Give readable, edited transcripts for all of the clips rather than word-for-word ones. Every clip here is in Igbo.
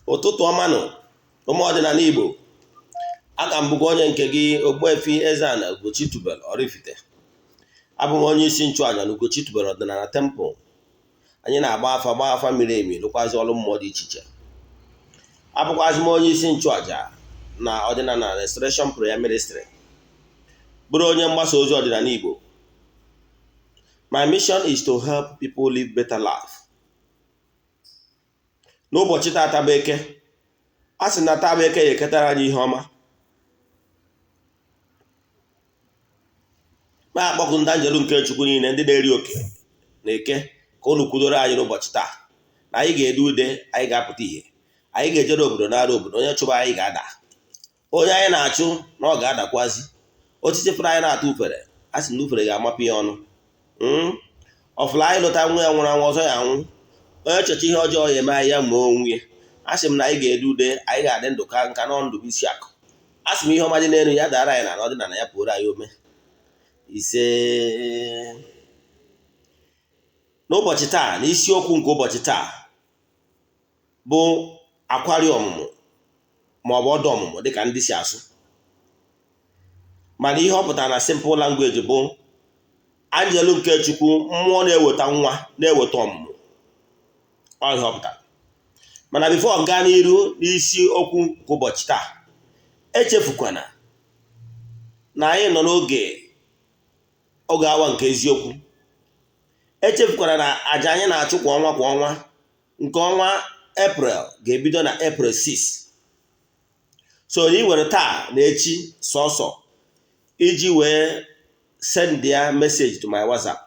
Ụtụtụ ọma nụ, ụmụ ọdịnala Igbo. Aka m bụkwa onye nke gị, Ogbuefi Eze-Ana Ugochi tubelu Oraifite. Abụ m onye isi nchụaja na Ugochi tubelu ọdịnala temple. Anyị na-agba afa, gbaa afa miri emi, lụkwazị ọrụ mmụọ dị iche iche. Abụkwazị m onye isi nchụaja na ọdịnala Restoration Prayer Ministry, bụrụ onye mgbasa ozi ọdịnala Igbo. My mission is to help people live better life. N'ụbọchị taata bụ Eke, a sị na taa bụ Eke ya eketara anyị ihe ọma. Ma akpọkụ ndị anjelu nke Chukwu niile, ndị na-eri oke na Eke, ka unu kwudoro anyị n'ụbọchị taa, na anyị ga-ede ude, anyị ga-apụta ihe, anyị ga-ejere obodo nara obodo. Onye chụba anyị ga-ada, onye anyị na-achụ na ọ ga-adakwazi. Otiti fụrụ anyị na-atụ ufere, a sị na ufere ga-amapụ ya ọnụ. Ọfụla anyị lụta nwa ya nwụrụ anwụ, ọzọ ya anwụ. Onye chọcha ihe ọjọọ ya eme anyị, ya ma onwe ya. A sị m na anyị ga-ede ude, anyị ga-adị ndụ ka nka na ndụ bụ isi akụ. A sị m ihe ọma dị n'elu ya dara anyị na ọdịnala ya pụrụ anyị ome. Ise. N'ụbọchị taa, na isiokwu nke ụbọchị taa bụ akwari ọmụmụ ma ọ bụ ọdụ ọmụmụ, dịka ndị si asụ. Mana ihe ọ pụtara na simple language bụ anjelu nke Chukwu, mmụọ na-eweta nwa, na-eweta ọmụmụ. Ọ ihe ọ pụtara. Mana before gaa n'iru n'isi okwu nke ụbọchị taa, echefukwana na anyị nọ n'oge oge awa nke eziokwu. Echefukwana na aja anyị na-achụ kwa ọnwa kwa ọnwa, nke ọnwa April ga-ebido na April 6. So ị nwere taa na echi sọsọ iji wee send ya message to my WhatsApp.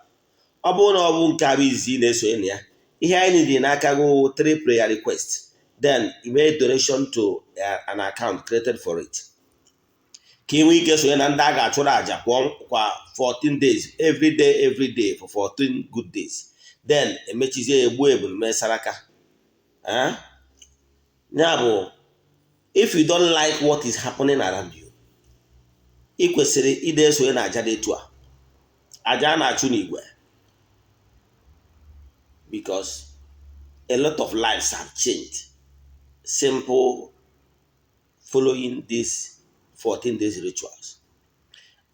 Ọ bụrụ na ọ bụ nke a bụ izizi na-esonye na ya, ihe anyị need n'aka gị, three prayer request, then you make donation to an account created for it, ka ị nwee ike sonye na ndị a ga-achụrụ àjà kwa 14 days, every day, every day for 14 good days, then emechizie ya, egbuo ebulu, mee saraka. Ya bụ, if you don't like what is happening around you, ị kwesịrị ide esonye na àjà dị etu a, àjà a na-achụ n'igwe, because a lot of lives have changed simple following these 14 days rituals.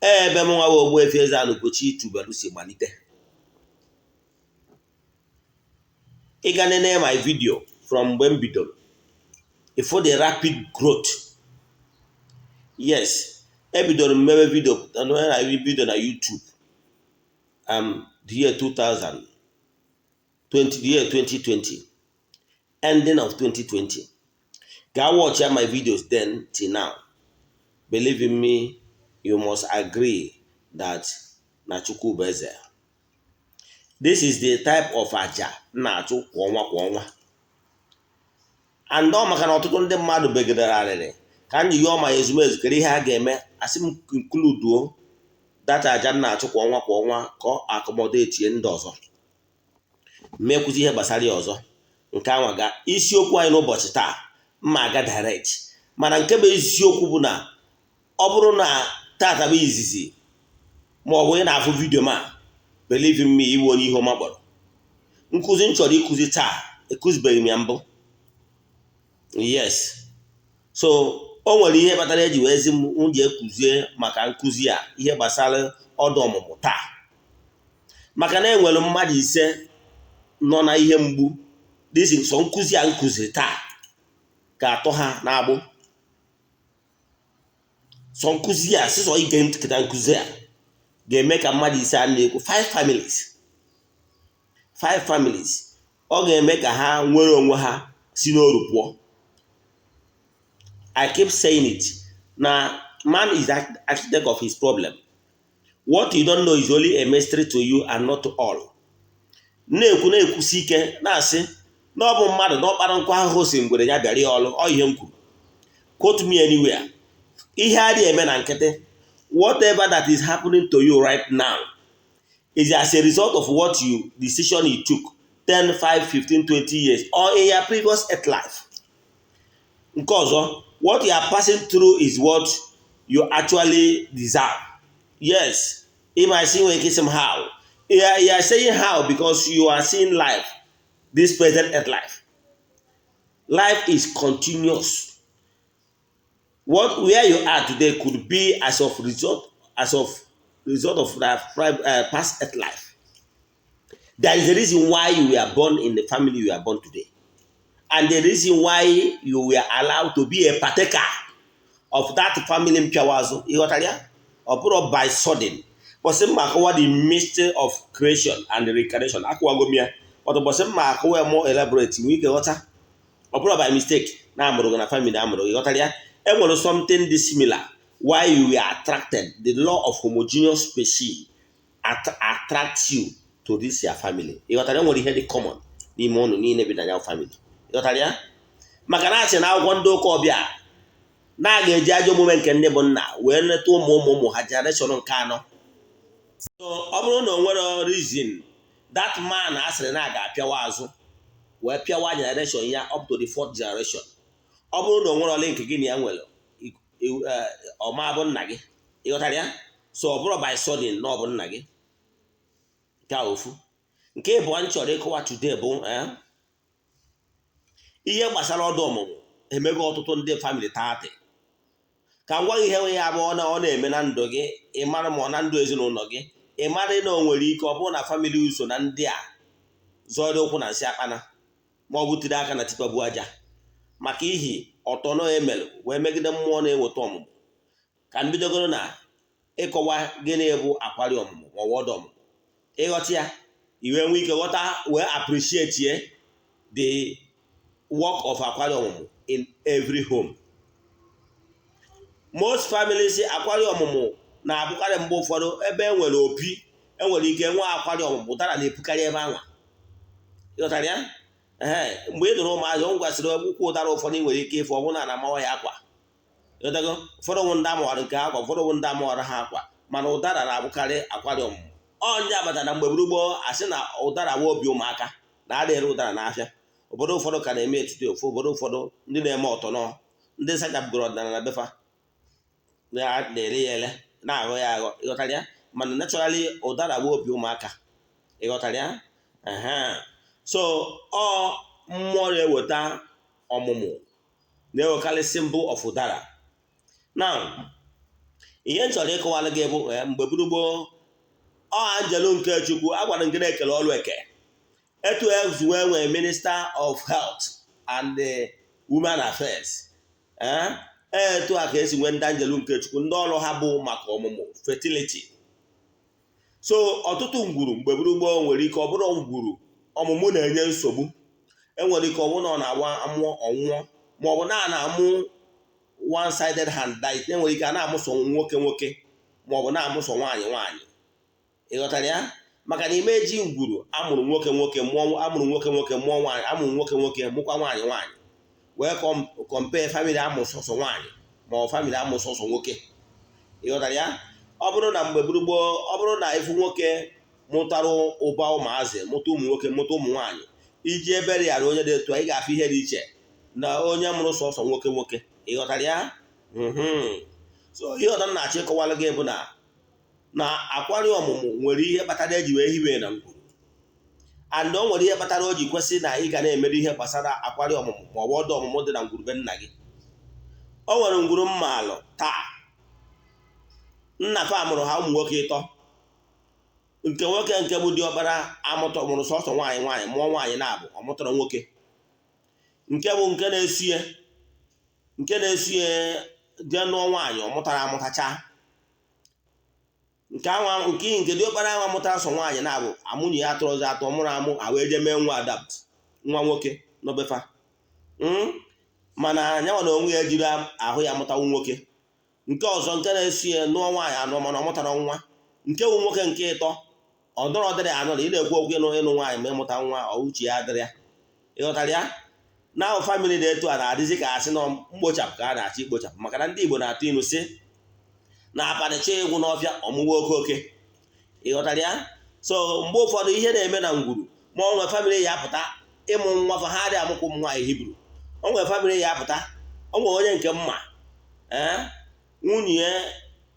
Ebe m nwa Ogbuefi Eze-Ana Ugochi tubelu si malite, ị ga nene my video from mgbe m bidoro, ifo the rapid growth. Yes, ebidoro m mewe video na video na YouTube the year 2020, the year 2020, ending of 2020. Gaa watch my videos then till now. Believe in me, you must agree that na Chukwu bụ eze. This is the type of aja na-achụ kwa ọnwa kwa ọnwa, and ọ maka na ọtụtụ ndị mmadụ begidere arịrị ka m ji yọọ ma ezumezu kere ihe a ga-eme, asị m include data aja m na-achụ kwa ọnwa kwa ọnwa ka ọ accommodate ndị ọzọ. Mmekwuzi ihe gbasara ya ọzọ nke anwa ga isiokwu anyị n'ụbọchị taa mma aga direct. Mana nke bụ eziokwu bụ na ọ bụrụ na tata bụ izizi ma ọ bụ ị na-afụ video ma, believe in me, iwe onye ihe ọma kpọrọ nkụzi m chọrọ ịkụzi taa, ekụzibeghị m ya mbụ. Yes, so o nwere ihe kpatara eji wee zi m ji ekụzie maka nkụzi a, ihe gbasara ọdụ ọmụmụ taa, maka na enwere mmadụ 5 nọ na ihe mgbu. Dịsi sọ nkụzi a nkụziri taa ga-atọ ha n'agbụ. Sọ nkụzi a, sịsọ ige nkịta nkụzi a ga-eme ka mmadụ 5 a na-ekwu, five families, five families, ọ ga-eme ka ha nwere onwe ha, si n'oru pụọ. I keep saying it na man is the architect of his problem. What you don't know is only a mystery to you and not to all. Na-ekwu, na-ekwusi ike, na-asị na ọ bụ mmadụ na ọkpara nkwa ahụhụ si ngwere ya bịara ya ọlụ. Ọ ihe m kwuru, quote me anywhere. Ihe a dị eme na nkịtị, whatever that is happening to you right now is as a result of what you decision you took 10, 5, 15, 20 years or in your previous earth life. Nke ọzọ, what you are passing through is what you actually deserve. Yes, ị might see nwere ike isi m how. You are saying how because you are seeing life, this present earth life. Life is continuous. What where you are today could be as of result of that past earth life. There is a reason why you were born in the family you are born today, and the reason why you were allowed to be a partaker of that family mpịawa azụ. Ịghọtara ya? Ọ bụrụ by sudden bọsị mma akọwa the mystery of creation and reincarnation, akọwago m ya. Ọtụ bọsị mma akọwa more elaborate, nwee ike ghọta. Ọ bụrụ by mistake na amụrụ gị na family amụrụ gị. Ghọtara ya? E nwere something dị similar why you were attracted. The law of homogeneous species attracts you to this your family. Ịghọtara? E nwere ihe dị common n'ime ụnụ niile bi na ya family. Ịghọtara ya? Maka na asị na akwụkwọ ndị ụka ọbịa na a ga-eji ajọ omume nke ndị bụ nna wee leta ụmụ ụmụ ụmụ ha, generation nke anọ. So ọ bụrụ na o nwere reason that man a sịrị na a ga-apịawa azụ wee pịawa generation ya up to the fourth generation, ọ bụrụ na o nwere link gị na ya nwere, ọma bụ nna gị. Ịghọtara ya? So ọ bụrụ by sudden na ọ bụ nna gị. Nke a ofu. Nke ịbụọ m chọrọ ịkọwa today bụ ihe gbasara ọdụ ọmụmụ emego ọtụtụ ndị family taatị. Ka m gwa gị ihe nwe ya bụ ọ na-eme na ndụ gị, ị mara ma ọ na ndụ ezinụlọ gị, ị mara na o nwere ike ọ bụrụ na family so na ndị a zọrọ ụkwụ na nsị akpana, ma ọ bụ tiri aka na tipagbu aja maka ihi ọtọnọ emelụ wee megide mmụọ na-eweta ọmụmụ. Ka m bidogoro na ịkọwa gịnị bụ akwari ọmụmụ ma ọ bụ ọdụ ọmụmụ. Ịghọta ya, iwe nwee ike ghọta wee appreciate ye the work of akwari ọmụmụ in every home. Most families, akwari ọmụmụ na-abụkarị mgbe ụfọdụ ebe e nwere opi, enwere ike nwee akwari ọmụmụ, ụdara na-epukarị ebe anwa. Ịghọtara ya? Ee, mgbe ị dụrụ ụmụazị, o gwasịrị ụkwụ ụdara ụfọdụ ị nwere ike ịfụ ọ bụrụ na na-amawa ya akwa. Ịghọtago? Ụfọdụ bụ ndị amawara nke akwa, ụfọdụ bụ ndị amawara ha akwa, mana ụdara na-abụkarị akwari ọmụmụ. Ọ ndị agbata na mgbe gburugburu asị na ụdara wa obi ụmụaka na adịghị ụdara n'afịa. Obodo ụfọdụ ka na-eme etiti ofu, obodo ụfọdụ ndị na-eme ọtọnọ, ndị sachapụgoro ọdịnala na befa na-ere ya ele, na-aghọ ya aghọ. Ịghọtara ya? Mana naturally, ụdara bụ obi ụmụaka. Ịghọtara ya? So ọ mmụọ na-eweta ọmụmụ na-enwekarị symbol of ụdara. Now, ihe m chọrọ ịkọwara gị bụ, mgbe gburugburu ọ anjelu nke Chukwu a gwara gị na-ekele ọrụ eke etu ezuwe nwee Minister of Health and Women Affairs, etu a ka esi nwee ndị anjelu nke Chukwu, ndị ọrụ ha bụ maka ọmụmụ, fertility. So ọtụtụ ngwuru mgbe gburugburu nwere ike ọ bụrụ ngwuru ọmụmụ na-enye nsogbu. Enwere ike ọ bụrụ na ọ na-agba amụọ ọnwụọ, ma ọ bụ na a na-amụ one sided hand diet. Enwere ike a na-amụsọ nwoke nwoke, ma ọ bụ na-amụsọ nwaanyị nwaanyị. Ịghọtara ya? Maka na ime eji ngwuru amụrụ nwoke nwoke mụọ, amụrụ nwoke nwoke mụọ nwaanyị, amụrụ nwoke nwoke mụkwa nwaanyị nwaanyị, wee compare family amụ sọsọ nwaanyị ma ọ family amụ sọsọ nwoke. Ịghọtara ya? Ọ bụrụ na mgbe gburugburu, ọ bụrụ na ịfụ nwoke mụtara ụba ụmụazị, mụta ụmụ nwoke, mụta ụmụ nwaanyị, iji ebere yara onye dị etu a, ị ga-afụ ihe dị iche na onye mụrụ sọsọ nwoke nwoke. Ịghọtara ya? So ihe ọzọ m na-achọ ịkọwara gị bụ na akwari ọmụmụ nwere ihe kpatara eji wee hiwe na ngwuru, and o nwere ihe kpatara o ji kwesị na ị ga na-emere ihe gbasara akwari ọmụmụ ma ọ bụ ọdụ ọmụmụ dị na ngwurube nna gị. O nwere ngwuru mma alụ taa, nna fa mụrụ ha ụmụ nwoke ịtọ. Nke nwoke nke bụ diọkpara amụtọ mụrụ sọsọ nwaanyị nwaanyị, mụọ nwaanyị na-abụ, ọ mụtara nwoke. Nke bụ nke na-esie jee nụọ nwaanyị, ọ mụtara amụtacha. Nke anwa nke diọkpara anwa mụtara sọ nwaanyị na-abụ, amụnye ya atụrụzi atọ mụrụ amụ, a wee jee mee nwa adopt, nwa nwoke n'obefa. Mana nyanwa na onwe ya ejiri ahụ ya mụtawu nwoke. Nke ọzọ nke na-esi ya nụọ nwaanyị anọ, mana ọ mụtara nwa. Nke bụ nwoke nke ịtọ, ọ dọrọ dịrị anọ na ị na-ekwu okwu ịnụ nwaanyị ma ịmụta nwa, ọ uche ya adịrị ya. Ịghọtara ya? Na ahụ family dị etu a na-adịzi ka asị na mkpochapụ ka a na-achọ ikpochapụ, maka na ndị Igbo na-atụ ilu sị na abalịcha ịgwụ n'ọfịa ọmụgwọ oke oke. Ịghọtara ya? So mgbe ụfọdụ ihe na-eme na ngwuru, ma ọ nwee family ya apụta ịmụ nwa fa, ha adịghị amụkwa ụmụ nwaanyị Hibru. O nwere family ya apụta, o nwere onye nke mma, ee, nwunye ya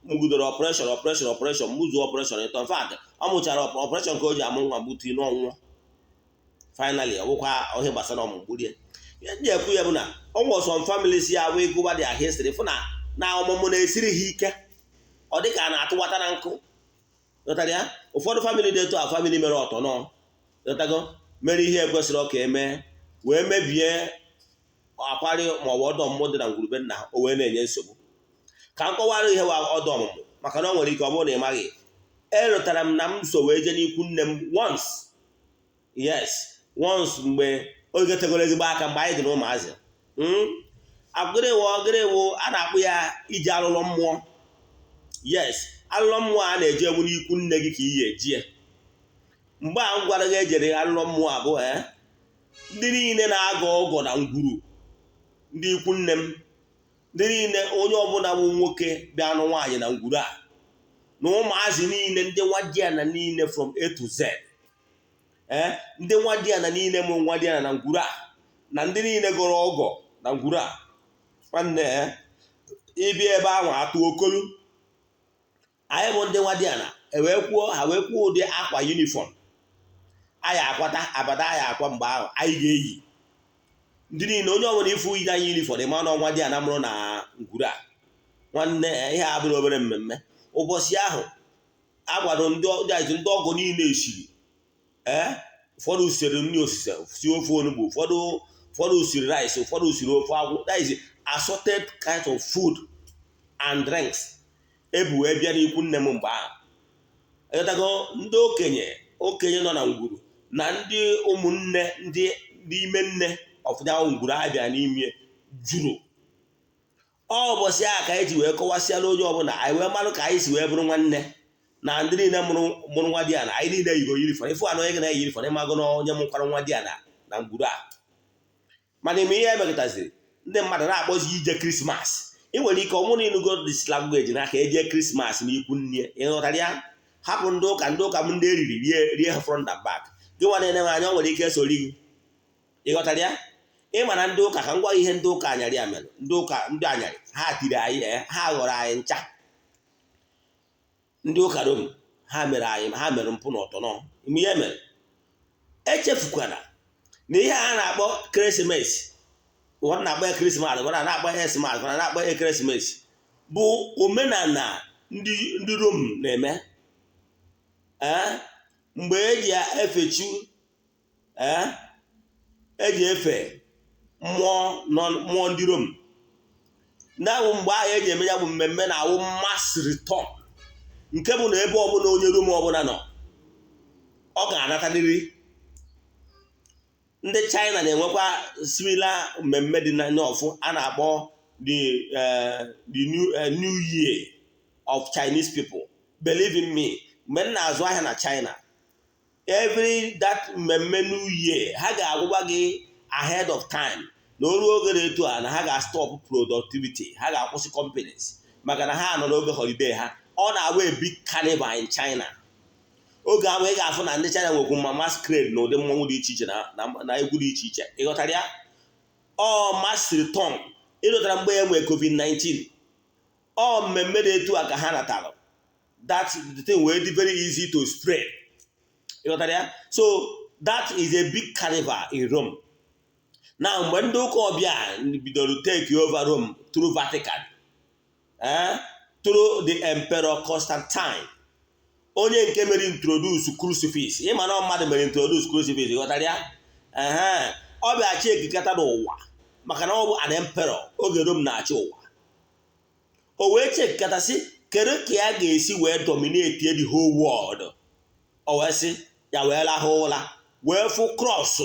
mụgidere operation, operation, operation, mụzuo operation ịtọ. In fact, ọ mụchara operation ka o ji amụ nwa gbutu n'ọnwụọ. Finally, ọ bụkwa ihe gbasara ọmụmụ gburie. Ihe ndị ekwu ya bụ na ọ nwere some families ya wee gụba their history, fụ na ọmụmụ na-esiri ha ike, ọ dị ka a na-atụwata na nkụ. Ghọtara ya? Ụfọdụ family dị etu a, family mere ọtọ nọ, ghọtago, mere ihe ekwesịrị ọka eme, wee mebie akwarị maọbụ ọdọ ọmụmụ dị na ngwurube nna ha, o wee na-enye nsogbu. Ka m kọwara ihe wa ọdọ ọmụmụ, maka na ọ nwere ike ọ bụrụ na ị maghị. Elotara m na m so wee jee n'ikwu nne m once, yes, once, mgbe oge tegoro ezigbo aka, mgbe anyị dị na ụmụazị. Agịrịwụ ọgịrịwụ a na-akpụ ya iji alụlọ mmụọ. Yes, alụlọ mmụọ a na-eji ewu n'ikwu nne gị ka iyi eji ya. Mgbe a m gwara gị ejere alụlọ mmụọ abụọ, ndị niile na-agọ ọgọ na ngwuru ndị ikwu nne m, ndị niile, onye ọbụla bụ nwoke bịa nụ nwaanyị na ngwuru a, na ụmụazị niile, ndị nwadiana niile from A to Z, ndị nwadiana niile mụrụ nwadiana na ngwuru a, na ndị niile gọrọ ọgọ na ngwuru a, nwanne, ịbịa ebe ahụ atụ okolu. Anyị bụ ndị nwadiana ewee kwuo, ha wee kwuo ụdị akwa uniform anyị akwata abada, anyị akwa mgbe ahụ anyị ga-eyi. Ndị niile, onye ọbụla ifu yi anyị uniform, ịma na ọnwa dị ana mụrụ na ngwuru a. Nwanne, ihe a bụrụ obere mmemme. Ụbọchị ahụ agwado ndị ndị ọgọ niile esiri, ụfọdụ siri nri osise, si ofe onugbu, ụfọdụ siri rice, ụfọdụ siri ofe agwụ, that is assorted kinds of food and drinks ebu wee bịa n'ikwu nne m mgbe ahụ. Ịghọtago? Ndị okenye okenye nọ na ngwuru na ndị ụmụnne, ndị n'ime nne ọfụnya ngwuru ha bịa n'ime juru. Ọ ụbọchị a ka anyị ji wee kọwasịala onye ọbụla, anyị wee marụ ka anyị si wee bụrụ nwanne na ndị niile mụrụ nwa di ya na anyị niile yigo uniform. Ịfụ anụ onye ga na-eyi uniform, ịmagụ na onye mụkwara nwa di ya na ngwuru a. Mana ime ihe emekọtaziri, ndị mmadụ na-akpọzi ije Christmas. Ị nwere ike ọnwụ na ịnụgo this language n'aka eje Christmas n'ikwu nne. Ịghọtara ya? Hapụ ndị ụka, ndị ụka m, ndị eriri rie rie ha front and back. Gị nwa na-ene m anya, ọ nwere ike sori gị. Ịghọtara ya? Ịma na ndị ụka, ka m gwa gị ihe ndị ụka anyarị ya mere. Ndị ụka, ndị anyarị ha tiri anyị, ha ghọrọ anyị ncha. Ndị ụka Rom ha mere anyị, ha mere mpụ na ọtọnọ. Ime ihe mere, echefukwana na ihe a na-akpọ ekeresimesi, ụfọdụ na-akpọ ya Christmas, ụfọdụ na-akpọ ya Xmas, ụfọdụ na-akpọ ya ekeresimesi, bụ omenala ndị Rom na-eme, mgbe eji efechu, eji efe mmụọ mmụọ ndị Rom na-awụ. Mgbe ahụ eji eme ya bụ mmemme na-awụ mass return, nke bụ na ebe ọbụla onye Rom ọbụla nọ, ọ ga-anatarịrị. Ndị China na-enwekwa similar mmemme dị n'ọfụ a na-akpọ the New Year of Chinese people. Believe in me, mgbe m na-azụ ahịa na China, every that mmemme New Year, ha ga-agwụgwa gị ahead of time na o ruo oge na-etu a na ha ga-stop productivity, ha ga-akwụsị companies, maka na ha nọ n'oge holiday ha. Ọ na-awụ a big carnival in China. Oge ahụ ị ga-afụ na ndị China nwekwu ma masquerade na ụdị mmọnwụ dị iche iche na egwu dị iche iche. Ịghọtara ya? Ọ mass return. Ịlụtara mgbe e nwee COVID-19, ọ mmemme dị etu a ka ha natara that the thing wee dị very easy to spread. Ịghọtara ya? So that is a big carnival in Rome. Na mgbe ndị ụka ọbịa bidoro take over Rome through Vatican, through the Emperor Constantine, onye nke mere introduce crucifix. Ịma na mmadụ mere introduce crucifix. Ghọtara ya? Ehe, ọ bịa chi ekikata n'ụwa, maka na ọ bụ an emperor oge Rome na-achị ụwa. O wee chekikata sị kedu ka ya ga-esi wee dominate the whole world. O wee sị ya wee lahụ ụra, wee fụ cross,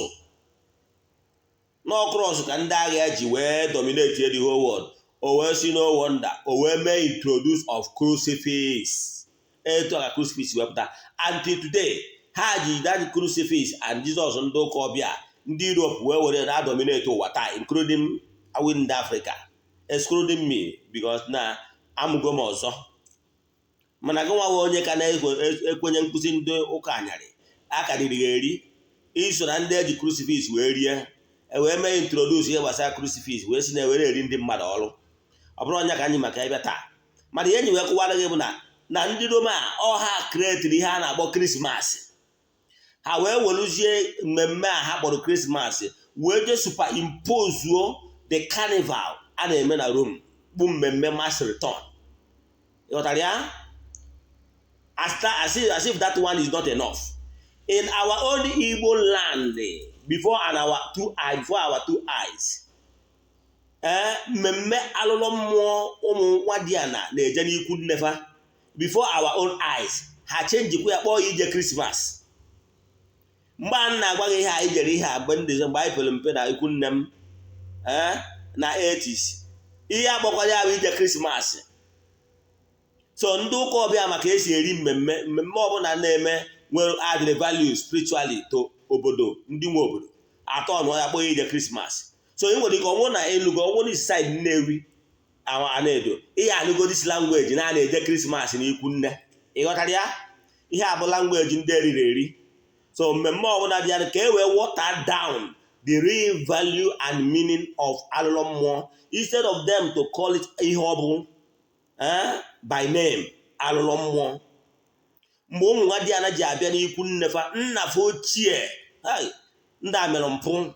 nọọ cross ka ndị agha ya ji wee dominate the whole world. O wee si no wonder, o wee mee introduce of crucifix. Etu a ka crucifix wepụta. Until today, ha ji that crucifix and Jesus ndị ụka ọbịa, ndị Europe, wee were na dominate ụwa taa, including ndị Africa, excluding me, because na amụgo m ọzọ. Mana gị nwa onye ka na-ekwenye nkụzi ndị ụka anyarị akarịrị ya eri, iso na ndị eji crucifix wee rie, wee mee introduce ihe gbasara crucifix, wee si na ewere eri ndị mmadụ ọrụ. Ọ bụrụ onye ka anyị maka ịbịa taa, mana ihe enyi wee kụwara gị bụ na ndị Roma ọha createri ihe a na-akpọ Christmas. Ha wee weluzie mmemme a ha kpọrọ Christmas Wee jee superimpose the carnival a na-eme na Rome, bụ mmemme mass return. Ịghọtara ya? As if that one is not enough, in our own Igbo land, before our two eyes, ee, mmemme alụlọ mmụọ ụmụ nwa diana na-eje n'ikwu nnefa, before our own eyes, ha changekwa ya, kpọọ ya ije Christmas. Mgbe a na-agwa gị ihe anyị jere ihe a, mgbe ndị mgbe anyị pere mpe na ikwu nne m, ee, na 80s, ihe akpọkwara ya bụ ije Christmas. So ndị ụka ọbịa maka esi eri mmemme, mmemme ọbụla na-eme nwere added value spiritually to obodo, ndị nwe obodo atọ nụọ ya, kpọọ ya ije Christmas. So ị nwere ike ọnwụ na elugo ọnwụ n'isi side Nnewi Anaedo, ihe anụgo this language na a na-eje Christmas n'ikwu nne. Ị ghọtara ya? Ihe a bụ language ndị eriri eri. So mmemme ọbụla bịara ka e wee water down the real value and meaning of alụlọ mmụọ, instead of them to call it ihe ọ bụ by name, alụlọ mmụọ. Mgbe ụmụ nwa diana ji abịa n'ikwu nnefa nnafa ochie, ndị a mere mpụ.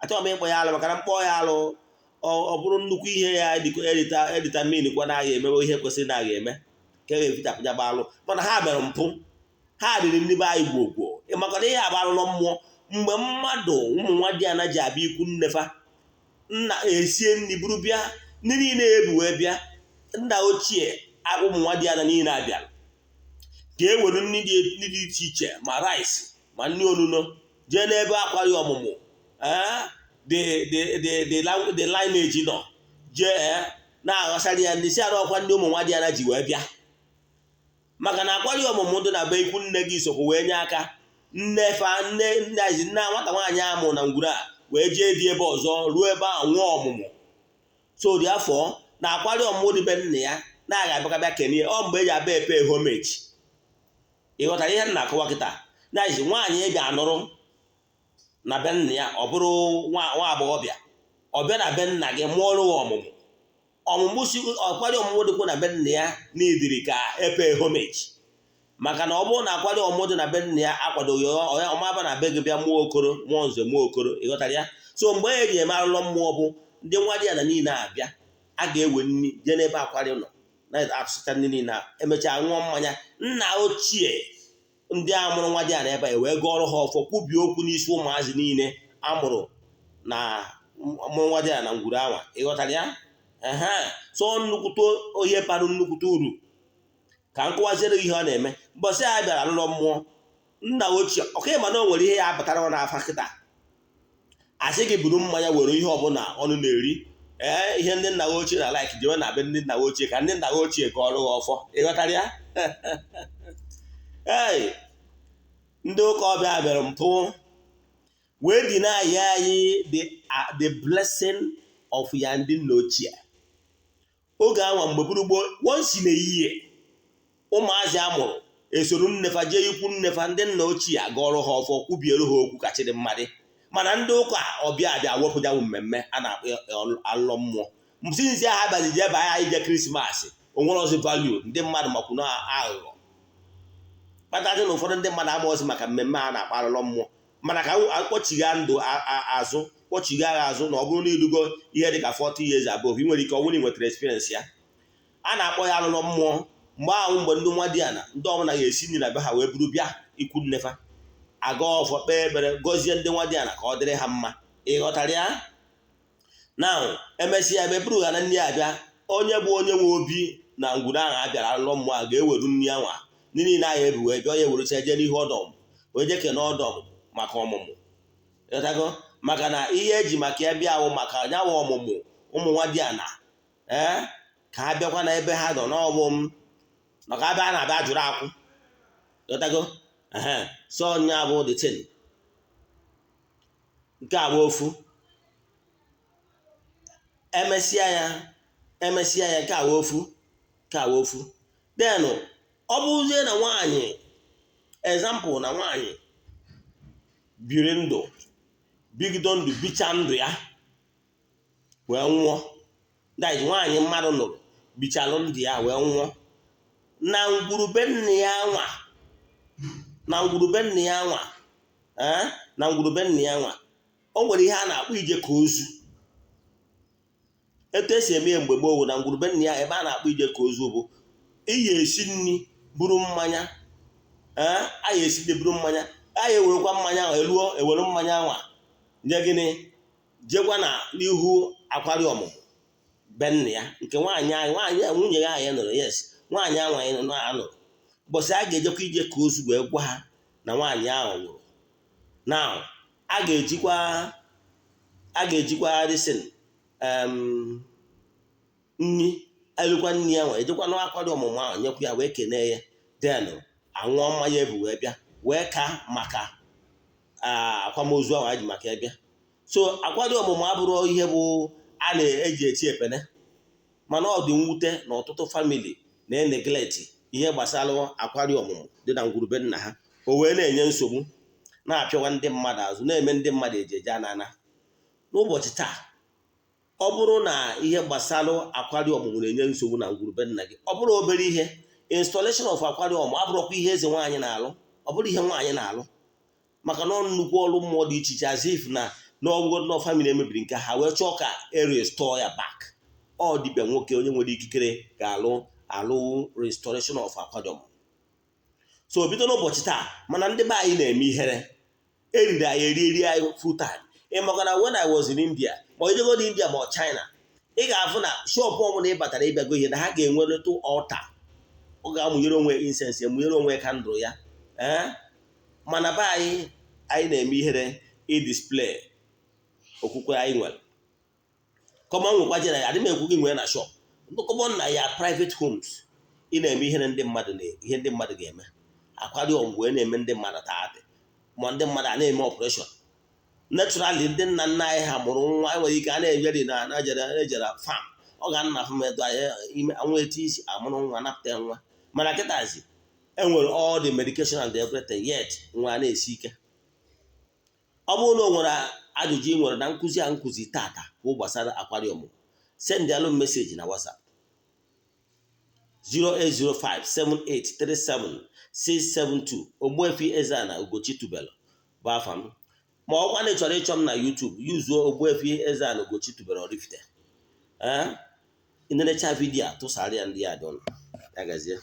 Achọghị m ịkpọ ya alụ, maka na mkpọ ya alụ, ọ bụrụ nnukwu ihe ya editamin kwa na agha emewe ihe kwesịrị na agha eme ka e ga-efichapụ ya bụ alụ. Mana ha mere mpụ, ha riri ndị be anyị gwogwo. Maka na ihe a bụ alụlọ mmụọ. Mgbe mmadụ ụmụ nwa diana ji abịa ikwu nnefa, nna esie nri buru bịa, ndị niile ebu wee bịa, nna ochie ụmụ nwa diana niile abịara ka e were nri dị iche iche, ma rice ma nri onuno, jee n'ebe akwari ọmụmụ the lineage nọ, jee na-aghọsara ya ndị si arụ ọkwa ndị ụmụ nwa diana ji wee bịa. Maka na akwari ọmụmụ dị na be ikwu nne gị sokwa wee nye aka nne fa nne nne nne nwata nwaanyị amụ na ngwuru a wee jee dị ebe ọzọ ruo ebe ahụ nwee ọmụmụ. So dị afọ na akwari ọmụmụ dị be nna ya na-aga abịakabịa kenie ọ mgbe eji abịa epe homage. Ị ghọtara ihe m na-akọwa kịta? Na izi nwaanyị ị ga-anụrụ na be nna ya, ọ bụrụ nwa agbọghọbịa, ọ bịa na be nna gị mụọrụ ya ọmụmụ, ọmụmụ si akwari ọmụmụ dịkwa na be nna ya n'idiri ka epe homage. Maka na ọ bụrụ na akwari ọmụmụ dị na be nna ya akwadoghị ya, ọmaba na be gị bịa mụọ okoro, mụọ nze, mụọ okoro. Ị ghọtara ya? So mgbe e ji eme alụlọ mmụọ bụ ndị nwa di ya na niile abịa, a ga-ewe nri jee n'ebe akwari nọ na-asụcha ndị niile, emechaa ṅụọ mmanya. Nna ochie ndị a mụrụ nwa di ya na ebe a wee gọọrọ ha ọfọ, kwubie okwu n'isi ụmụazị niile amụrụ na mụrụ nwa di ya na ngwuru anwa. Ịghọtara ya? Ehe, so nnukwute ihe bara nnukwute uru ka m kụwaziere gị ihe ọ na-eme. Mbọsị a bịara alụlọ mmụọ, nna ochie ọka ịma na o nwere ihe ya apụtara n'afa kịta, asị gị buru mmanya, were ihe ọbụla ọnụ na-eri, ee, ihe ndị nna ochie na like, jewe na be ndị nna ochie ka ndị nna ochie gọọrọ ha ọfọ. Ịghọtara ya? Ee, ndị ụka ọbịa bịara mpụ wee deny anyị the blessing of ya ndị nna ochie. Oge anwa mgbe buru gboo, once in a year, ụmụazị amụrụ esoro nnefa jee ikwu nnefa, ndị nna ochie agọrọ ha ọfọ, kwubiere ha okwu kachiri mmadụ. Mana ndị ụka ọbịa abịa wepụtanwụ mmemme a na-akpọ alụlọ mmụọ. Since ha bazi jee baa ije Christmas, onwere ozi value ndị mmadụ makwu na aghụghọ kpatazị na ụfọdụ ndị mmadụ amaghịzi maka mmemme a na-akpọ alụlọ mmụọ. Mana ka akpọchigha ndụ azụ, kpọchigha agha azụ, na ọ bụrụ na irugo ihe dị ka 40 years above, ị nwere ike ọ bụrụ na ị nwetara experience ya. A na-akpọ ya alụlọ mmụọ. Mgbe ahụ, mgbe ndị nwa di ana ndị ọbụla ga-esi nri na be ha wee buru bịa ikwu nnefa, aga ọfọ, kpee ekpere, gọzie ndị nwa di ana ka ọ dịrị ha mma. Ị ghọtara ya? Na emesịa, ebe buru ha na nri abịa, onye bụ onye nwe obi na ngwuru ahụ a bịara alụlọ mmụọ a ga-eweru nri anwa ndị niile ahụ ebu wee bịa, onye werecha jee n'ihu ọdọ ọmụmụ wee jee kene ọdọ ọmụmụ maka ọmụmụ. Ịghọtago? Maka na ihe eji maka ya bịa awụ maka nyanwa ọmụmụ ụmụ nwa di ana, ee, ka ha bịakwa na ebe ha nọ n'ọbụ m maka abịa a na-abịa jụrụ akwụ. Ịghọtago? Ehe, so nya bụ the thing. Nke a bụ ofu. Emesịa ya, emesịa ya, nke a bụ ofu, nke a bụ ofu. Then ọ bụrụzie na nwaanyị, example, na nwaanyị biri ndụ, bigido ndụ, bicha ndụ ya wee nwụọ, that is, nwaanyị mmadụ nụrụ bichalụ ndụ ya wee nwụọ na ngwurube nna ya nwa, na ngwurube nna ya nwa, ee, na ngwurube nna ya nwa. O nwere ihe a na-akpọ ije ka ozu. Etu esi eme ya mgbe gboo bụ na ngwurube nna ya, ebe a na-akpọ ije ka ozu bụ iyi esi nri, buru mmanya. Ee, a ya esi nri, buru mmanya, a ya ewerekwa mmanya ahụ eluo, ewere mmanya anwa nye gịnị, jekwa na n'ihu akwari ọmụmụ be nna ya nke nwaanyị ahụ, nwaanyị nwunye ya ahụ ya nụrụ. Yes, nwaanyị ahụ anyị anụrụ ụbọchị a ga-ejekwa ije ka ozu wee gwa ha na nwaanyị ahụ nwụrụ. Now, a ga-ejikwa risin nri elukwa nri ahụ, ejekwa n'akwari ọmụmụ ahụ nyekwa ya wee kenee ya. Then aṅụọ mmanya ebu wee bịa wee ka maka akwamozu ahụ anyị ji maka ya bịa. So akwari ọmụmụ abụrụ ihe bụ a na-eji eti epene, mana ọ dị mwute na ọtụtụ family na-eneglect ihe gbasara akwari ọmụmụ dị na ngwurube nna ha. O wee na-enye nsogbu, na-apịawa ndị mmadụ azụ, na-eme ndị mmadụ eji eje anana. N'ụbọchị taa, ọ bụrụ na ihe gbasara akwari ọmụmụ na-enye nsogbu na ngwurube nna gị, ọ bụrụ obere ihe, installation of akwari ọmụmụ abụrụkwa ihe eze nwaanyị na-alụ. Ọ bụrụ ihe nwaanyị na-alụ, maka na nnukwu ọrụ mmụọ dị iche iche, as if na n'ọgwụgwọ nọ family emebiri nke ha wee chọọ ka e restore ya back. Ọ dibịa nwoke, onye nwere ikikere ga-alụ alụ restoration of akwari ọmụmụ. So bido n'ụbọchị taa, mana ndị be anyị na-eme ihere, eriri anyị eri eri anyị full time. Ị maka na when I was in India, ma ijegodi India ma ọ China, ị ga-afụ na shop ọbụla ị batara ịbịago ihe na ha ga-enweretụ altar, ọ ga-amụnyere onwe incense, emụnyere onwe candle ya. Ee, mana be anyị, anyị na-eme ihere idisplay okwukwe anyị nwere. Common nwekwa jere adị m ekwu gị nwee na shop, common na ya private homes, ị na-eme ihere ndị mmadụ na ihe ndị mmadụ ga-eme. Akwari ọgwụ wee na-eme ndị mmadụ taatị, ma ndị mmadụ a na-eme operation. Naturally, ndị nna nna anyị ha mụrụ nwa, enwere ike a na-ejeri na ejere farm, ọ ga-nna afụ metụ anyị ime nwa, etu isi amụrụ nwa, napụta nwa. Mana kịtazi enwere all the medication and everything, yet nwa na-esi ike. Ọ bụrụ na o nwere ajụjụ ị nwere na nkụzi a nkụzi tata bụ gbasara akwari ọmụmụ, send alụ message na WhatsApp 08057837672. Ogbuefi Eze-Ana Ugochi tubelu bụ afa m. Ma ọkwa na ị chọrọ ịchọ m na YouTube, yuzuo Ogbuefi Eze-Ana Ugochi tubelu Oraifite. Ee, ị nerecha video a, tụsara ya ndị ya dị ọnụ ya gazie.